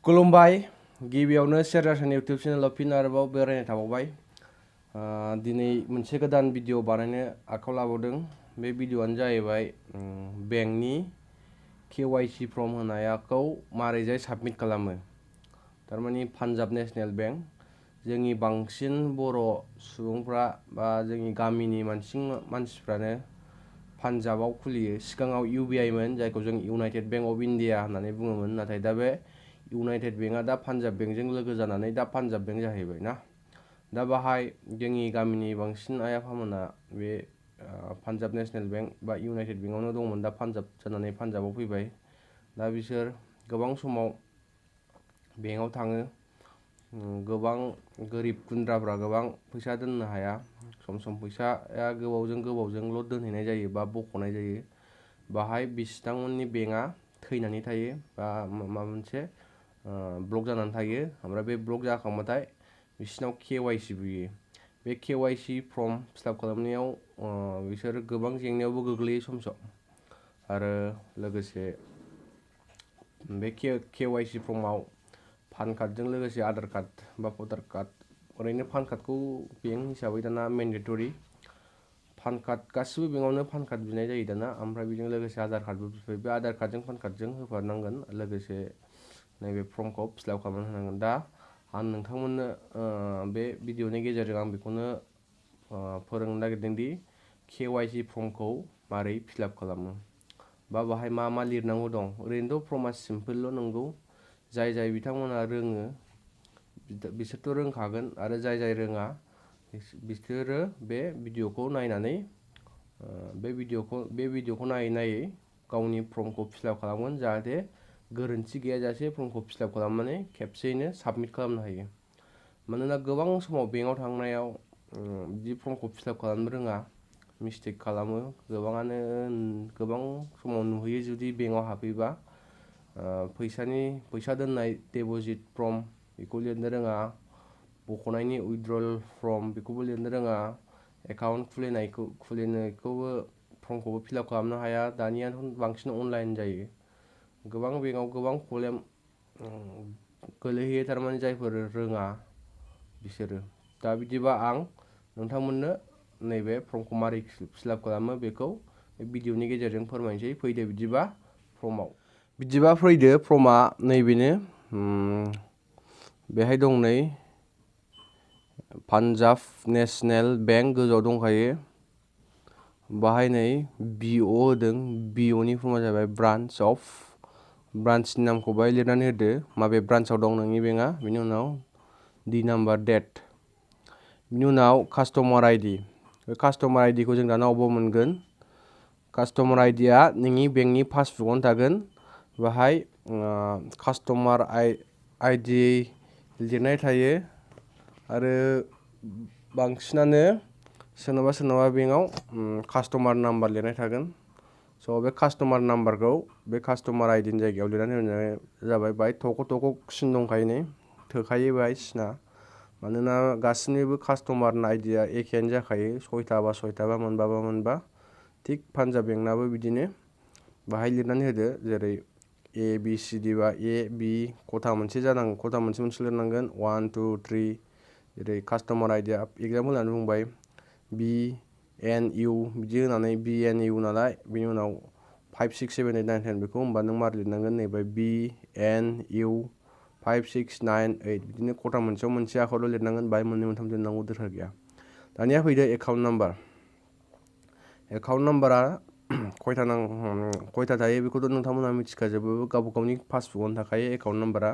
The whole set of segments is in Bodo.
खुलुमबाय गिबियावनो सेरजासनि इउटिउब चेनेलाव फिन आरोबाव बेरायनाय थाबावबाय दिनै मोनसे गोदान भिडिअ बानायनो आखायाव लाबोदों बे भिडिअआनो जाहैबाय बेंकनि KYC फर्म होनायखौ मारैजाय साबमिट खालामो थारमाने पान्जाब नेशनेल बेंक जोंनि बांसिन बर' सुबुंफ्रा बा जोंनि गामिनि मानसिफ्रानो पान्जाबाव खुलियो सिगाङाव UBI मोन जायखौ जों इउनाइटेड बेंक अफ इन्डिया होननानै बुङोमोन नाथाय दा बे इउनाइटेड बेंकआ दा पान्जाब बेंकजों लोगो जानानै दा पान्जाब बेंक जाहैबाय ना दा बाहाय जोंनि गामिनि बांसिन आइ आफामोना बे पान्जाब नेशनेल बेंक बा इउनाइटेड बेंकआवनो दंमोन दा पान्जाब जानानै पान्जाबाव फैबाय दा बिसोर गोबां समाव बेंकआव थाङो गोबां गोरिब गुन्द्राफ्रा गोबां फैसा दोननो हाया सम फैसाया गोबावजोंल' दोनहैनाय जायो बा बख'नाय जायो बाहाय बिसिथांमोननि बेंकआ थैनानै थायो बा माबा मोनसे ब्लक जानानै थायो ओमफ्राय बे ब्लक जाखांबाथाय बिसिनाव KYC बियो बे KYC फर्म फिलआप खालामनायाव बिसोर गोबां जेंनायावबो गोग्लैयो सम आरो लोगोसे बे KYC फर्माव पान कार्डजों लोगोसे आधार कार्ड बा भटार कार्ड ओरैनो पान कार्डखौ बेंक हिसाबै दाना मेन्डेटरि पान कार्ड गासिबो बेंकआवनो पान कार्ड बिनाय जायो दाना ओमफ्राय बेजों लोगोसे आधार कार्डबो बिफायो बे आधार कार्डजों पान कार्डजों होफानांगोन लोगोसे नैबे फर्मखौ फिलआप खालामनानै होनांगोन दा आं नोंथांमोननो बे भिडिअनि गेजेरजों आं बेखौनो फोरोंनो नागिरदों दि KYC फर्मखौ मारै फिलआप खालामो बा बाहाय मा लिरनांगौ दं ओरैनोथ' फर्मा सिम्पोलल' नंगौ जाय बिथांमोना रोङो बिसोरथ' रोंखागोन आरो जाय रोङा बिसोरो बे भिडिअखौ नायनानै बे भिडिअखौ नायै गावनि फर्मखौ फिलआप खालामगोन जाहाथे गोरोन्थि गैयाजासे फर्मखौ फिलआप खालामनानै खेबसेयैनो साबमिट खालामनो हायो मानोना गोबां समाव बेंकआव थांनायाव बिदि फर्मखौ फिलआप खालामनो रोङा मिस्टेक खालामो गोबाङानो गोबां समाव नुहैयो जुदि बेंकआव हाबफैबा फैसा दोननाय डिप'जिट फर्म बेखौ लिरनो रोङा बख'नायनि उइथड्रल फर्म बेखौबो लिरनो रोङा एकाउन्ट खुलिनायखौबो फर्मखौबो फिलआप खालामनो हाया दानिया बांसिन अनलाइन जायो गोबां बेंकआव गोबां प्रब्लेम गोलैहैयो थारमाने जायफोर रोङा बिसोरो दा बिदिबा आं नोंथांमोननो नैबे फर्मखौ मारै फिलआप खालामो बेखौ भिडिअनि गेजेरजों फोरमायनोसै फैदो बिदिबा फैदो फर्मा नैबेनो बेहाय दं नै पान्जाब नेशनेल बेंक गोजौआव दंखायो बाहाय नै BO होदों BOनि फर्मा जाबाय ब्रान्चनि नामखौ बाहाय लिरनानै होदो माबे ब्रान्चआव दं नोंनि बेंकआ बिनि उनाव D नाम्बार डेट बिनि उनाव कास्टमार ID बे कास्टमार IDखौ जों दाना अबाव मोनगोन कास्टमार IDआ नोंनि बेंकनि पासबुकआवनो थागोन बाहाय कास्टमार ID लिरनाय थायो आरो बांसिनानो सोरनाबा बेंकआव कास्टमार नाम्बार लिरनाय थागोन स' बे कास्टमार नाम्बारखौ बे कास्टमार आइडिनि जायगायाव लिरनानै होनाय जाबाय बाहाय थख' सिन दंखायो नै थोखायो बाहाय सिना मानोना गासिनिबो कास्टमार आइडिया एखेयानो जाखायो 6टा बा 6टा बा मोनबा थिग पान्जाब बेंकनाबो बिदिनो बाहाय लिरनानै होदो जेरै ABCD बा AB खथा मोनसे जानांगोन खथा मोनसे लिरनांगोन 1 2 3 जेरै कास्टमार आइडिया एग्जाम्पोल होननानै बुंबाय BNU बिदि होनानै BNU नालाय बिनि उनाव 5 6 7 8 9 10 बेखौ होमबा नों मारै लिरनांगोन नैबे BNU 5 6 9 8 बिदिनो खथा मोनसेयाव मोनसे आखरल' लिरनांगोन बाहाय मोननै मोनथाम लिरनांगौ दरकार गैया दानिया फैदो एकाउन्ट नाम्बारा खयथा थायो बेखौथ' नोंथांमोनहा मिथिखाजोबो गावबा गावनि पासबुकआवनो थाखायो एकाउन्ट नाम्बारा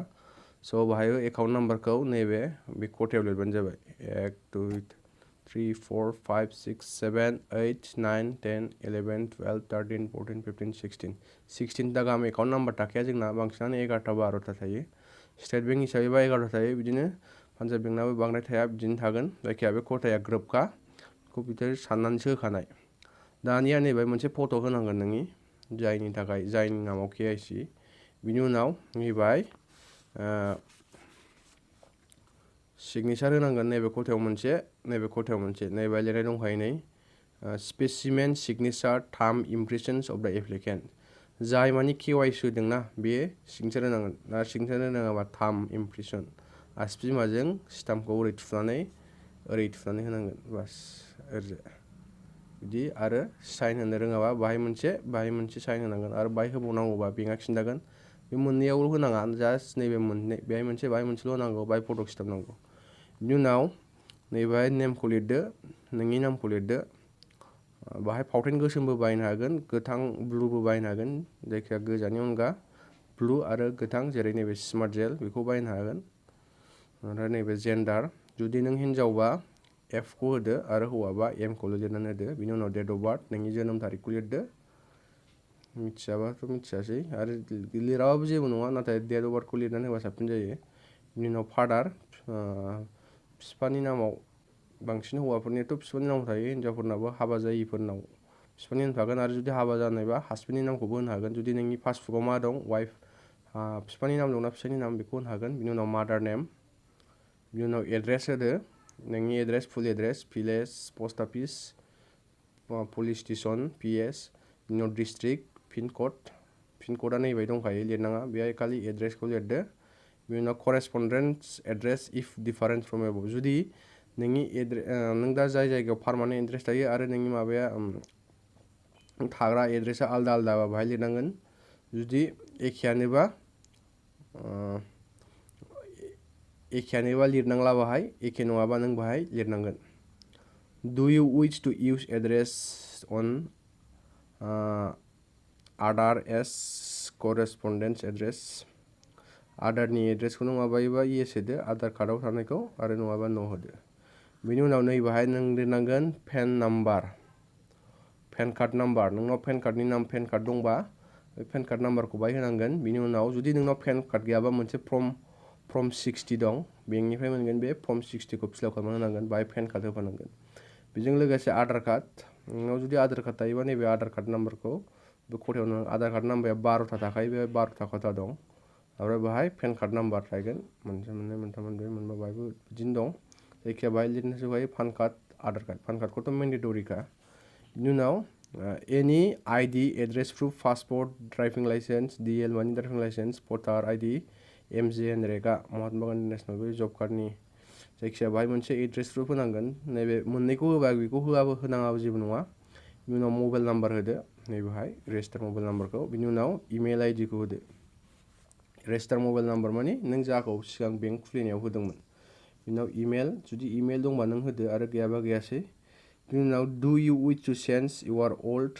स' बाहाय एकाउन्ट नाम्बारखौ नैबे बे खथायाव लिरबानो जाबाय 1 2 3 4 5 6 7 8 9 10 11 12 13 14 15 16टा गाहाम एकाउन्ट नाम्बार थाखाया जोंना बांसिनानो 11टा 12टा थायो स्टेट बेंक हिसाबैबा 11टा थायो बिदिनो पान्जाब बेंकनाबो बांद्राय थाया बिदिनो थागोन जायखिया बे खथाया ग्रोबखा बेखौ बिसोर साननानैसो होखानाय दानिया नैबे मोनसे फट' होनांगोन नोंनि जायनि नामाव KYC बिनि उनाव नैबाय सिगनेचार होनांगोन नैबे खथायाव मोनसे नैबे लिरनाय दंखायो नै स्पेसिमेन सिगनेचार थाम इमप्रेसन्स अफ द एप्लिकेन्ट जाय मानि KYC होदोंना बे सिगनेसार होनांगोन ना सिगनेसार होनाङाबा थाम इमप्रेसन आसि बिमाजों स्टाम्पखौ ओरै थुनानै होनांगोन बास ओरैजाय बिदि आरो साइन होनो रोङाबा बाहाय मोनसे साइन होनांगोन आरो बाहाय होबावनांगौबा बेंकआ खिन्थागोन बे मोननैयावल' होनाङा जास्ट नैबे मोननै बेहाय मोनसेल' होनांगौ बाहाय फट' खिथाबनांगौ बिनि उनाव नैबेहाय नेमखौ लिरदो नोंनि नामखौ लिरदो बाहाय फावथेन गोसोमबो बाहायनो हागोन गोथां ब्लुबो बाहायनो हागोन जायखिया गोजानि अनगा ब्लु आरो गोथां जेरै नैबे स्मार्ट जेल बेखौ बाहायनो हागोन ओमफ्राय नैबे जेन्डार जुदि नों हिनजावबा F खौ होदो आरो हौवाबा M खौल' लिरनानै होदो बिनि उनाव डेट अफ बार्थ नोंनि जोनोम थारिखखौ लिरदो मिथियाबाथ' मिथियासै आरो लिराबाबो जेबो नङा नाथाय डेट अफ बार्थखौ लिरनानै होबा साबसिन जायो बिनि उनाव फादार बिफानि नामाव बांसिन हौवाफोरनियाथ' बिफानि नामाव थायो हिनजावफोरनाबो हाबा जायिफोरनाव बिफानि नाम थागोन आरो जुदि हाबा जानायबा हासबेन्डनि नामखौबो होनो हागोन जुदि नोंनि पासबुकआव मा दं वाइफ बिफानि नाम दंना फिसायनि नाम बेखौ होनो हागोन बिनि उनाव मादार नेम बिनि उनाव एड्रेस होदो नोंनि address full address village post office police station PS बिनि उनाव डिस्ट्रिक्ट पिन क'डआ नैबाय दंखायो लिरनाङा बेहाय खालि एड्रेसखौ लिरदो बिनि उनाव correspondence address if different from above जुदि नोंनि नों दा जाय जायगायाव पार्मानेन्ट एड्रेस थायो आरो नोंनि माबाया थाग्रा एड्रेसा आलदा आलदाबा बाहाय लिरनांगोन जुदि एखेयानोबा लिरनांला बाहाय एखे नङाबा नों बाहाय लिरनांगोन Do you wish to use address on Aadhaar as correspondence address आदारनि एड्रेसखौ नों माबायोबा येस होदो आधार कार्डआव थानायखौ आरो नङाबा न' होदो बिनि उनाव नै बाहाय नों लिरनांगोन पेन कार्ड नाम्बार नोंनाव पेन कार्ड दंबा बे पेन कार्ड नाम्बारखौ बाहाय होनांगोन बिनि उनाव जुदि नोंनाव पेन कार्ड गैयाबा मोनसे फर्म 60 दं बेंकनिफ्राय मोनगोन बे फर्म 60 खौ फिलआप खालामना होनांगोन बाहाय पेन कार्ड होफानांगोन बेजों लोगोसे आधार कार्ड नोंनाव जुदि आधार कार्ड थायोबा नैबे आधार कार्ड नाम्बारखौ बे खथायाव आधार कार्ड नाम्बारा 12था थाखायो बे 12था खथा दं ओमफ्राय बाहाय पेन कार्ड नाम्बार थागोन मोनसे मोननै मोनथाम मोनब्रै मोनबा बाहायबो बिदिनो दं जायखिया बाहाय लिरनोसो बाहाय PAN card Aadhaar card PAN कार्डखौथ' मेन्डेटरिखा बिनि उनाव any ID address proof passport driving licence DL मानि driving licence voter ID MJN रेगा महात्मा गान्धी नेसनेल बे जब कार्डनि जायखिया बाहाय मोनसे एड्रेस प्रुफ होनांगोन नैबे मोननैखौ होबा बेखौ होनाङाबो जेबो नङा बिनि उनाव मबाइल नाम्बार होदो नैबेहाय रेजिस्टार मबाइल नाम्बारखौ बिनि उनाव इमेल आइडि खौ होदो रेजिस्टार मबाइल नाम्बार मानि नों जाखौ सिगां बेंक खुलिनायाव होदोंमोन बिनि उनाव इमेल जुदि इमेल दंबा नों होदो आरो गैयाबा गैयासै बिनि उनाव do you wish to change your old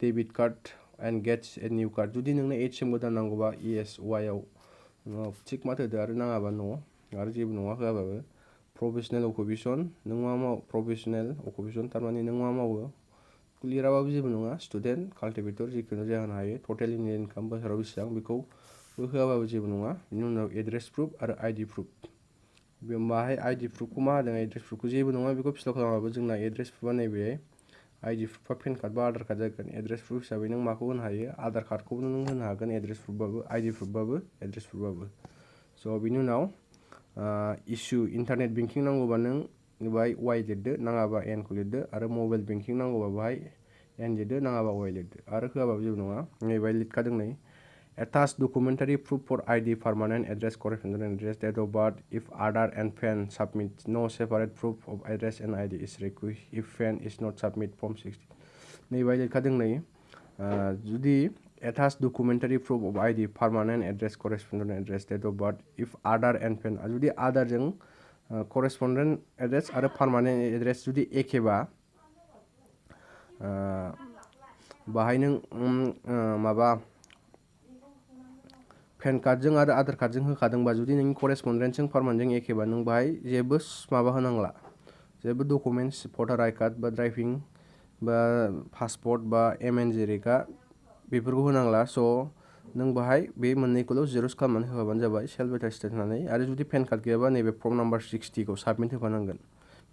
debit card and get a new card जुदि नोंनो ATM गोदान नांगौबा ES Y आव थिक माथ होदो आरो नाङाबा न' आरो जेबो नङा होआबाबो प्रफेसनेल अकुपेसन नों मा मावो प्रफेसनेल अकुपेसन थारमाने नों मा मावो लिराबाबो जेबो नङा स्टुडेन्ट काल्टिभेटर जिखुनु जाहोनो हायो टटेल इनकाम बोसोराव बेसेबां बेखौ होआबाबो जेबो नङा बिनि उनाव एड्रेस प्रुफ आरो आइडि प्रुफ बाहाय आइडि प्रुफखौ मा होदों एड्रेस प्रुफखौ जेबो नङा बेखौ फिलआप खालामाबो जोंना एड्रेस प्रुफआ नैबे आइडि प्रुफआ पेन कार्ड बा आधार कार्ड जागोन एड्रेस प्रुफ हिसाबै नों माखौ होनो हायो आधार कार्डखौबो नों होनो हागोन एड्रेस प्रुफबाबो आइडि प्रुफबाबो एड्रेस प्रुफबाबो स' बिनि उनाव इस्यु इन्टारनेट बेंकिं नांगौबा नों बाहाय Y लिरदो नाङाबा N खौ लिरदो आरो मबाइल बेंकिं नांगौबा बाहाय N लिरदो नाङाबा Y लिरदो आरो होआबाबो जेबो नङा नै बाहाय लिरखादों नै attach documentary proof for ID permanent address correspondent address date of birth if Aadhaar and PAN submit no separate proof of address and ID is required if PAN is not submit form 60 नै बाहाय लिरखादों नै जुदि attach documentary proof of ID permanent address correspondent address date of birth if Aadhaar and PAN जुदि आधारजों correspondent address आरो permanent address जुदि एखेबा बाहाय नों माबा पेन कार्डजों आरो आधार कार्डजों होखादोंबा जुदि नोंनि करेसपन्डेन्सजों पारमानेन्टजों एखेबा नों बाहाय जेबो माबा होनांला जेबो डकुमेन्टस भटार आइ कार्ड बा ड्राइभिं बा पासपर्ट बा MNJ रेगा बेफोरखौ होनांला स' नों बाहाय बे मोननैखौल' जेरक्स खालामनानै होफाबानो जाबाय सेल्फ एटेस्टेड होनानै आरो जुदि पेन कार्ड गैयाबा नैबे फर्म नाम्बार 60 खौ साबमिट होफानांगोन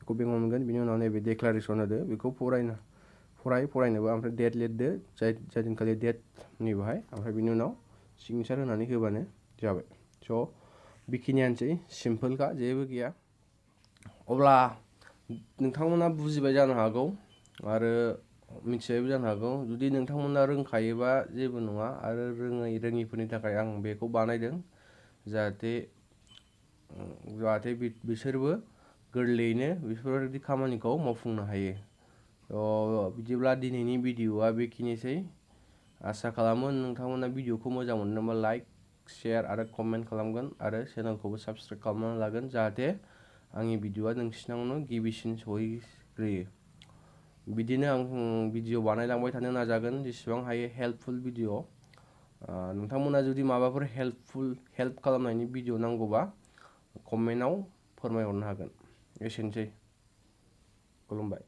बेखौ बेंकआव मोनगोन बिनि उनाव नैबे डिक्लारेसन होदो बेखौ फरायनोबा ओमफ्राय डेट लिरदो जाय दिनखालि डेटनि बाहाय ओमफ्राय बिनि उनाव सिगनेसार होनानै होबानो जाबाय स' बेखिनियानोसै सिम्पोलखा जेबो गैया अब्ला नोंथांमोना बुजिबाय जानो हागौ आरो मिथिबायबो जानो हागौ। जुदि नोंथांमोना रोंखायोबा जेबो नङा, आरो रोङिफोरनि थाखाय आं बेखौ बानायदों जाहाथे बिसोरबो गोरलैयैनो बेफोरबायदि खामानिखौ मावफुंनो हायो। बिदिब्ला दिनैनि भिडिअ'आ बेखिनिसै। आसा खालामो नोंथांमोना भिडिअ'खौ मोजां मोनोबा लाइक, शेयार आरो कमेन्ट खालामगोन आरो चेनेलखौबो साबस्क्राइब खालामनानै लागोन जाहाथे आंनि भिडिअ'आ नोंसिनावनो गिबिसिन सहैग्रोयो। बिदिनो आं भिडिअ' बानायलांबाय थानो नाजागोन, जेसेबां हायो हेल्पफुल भिडिअ'। नोंथांमोना जुदि माबाफोर हेल्प खालामनायनि भिडिअ' नांगौबा कमेन्टआव फोरमायहरनो हागोन। एसेनोसै, खुलुमबाय।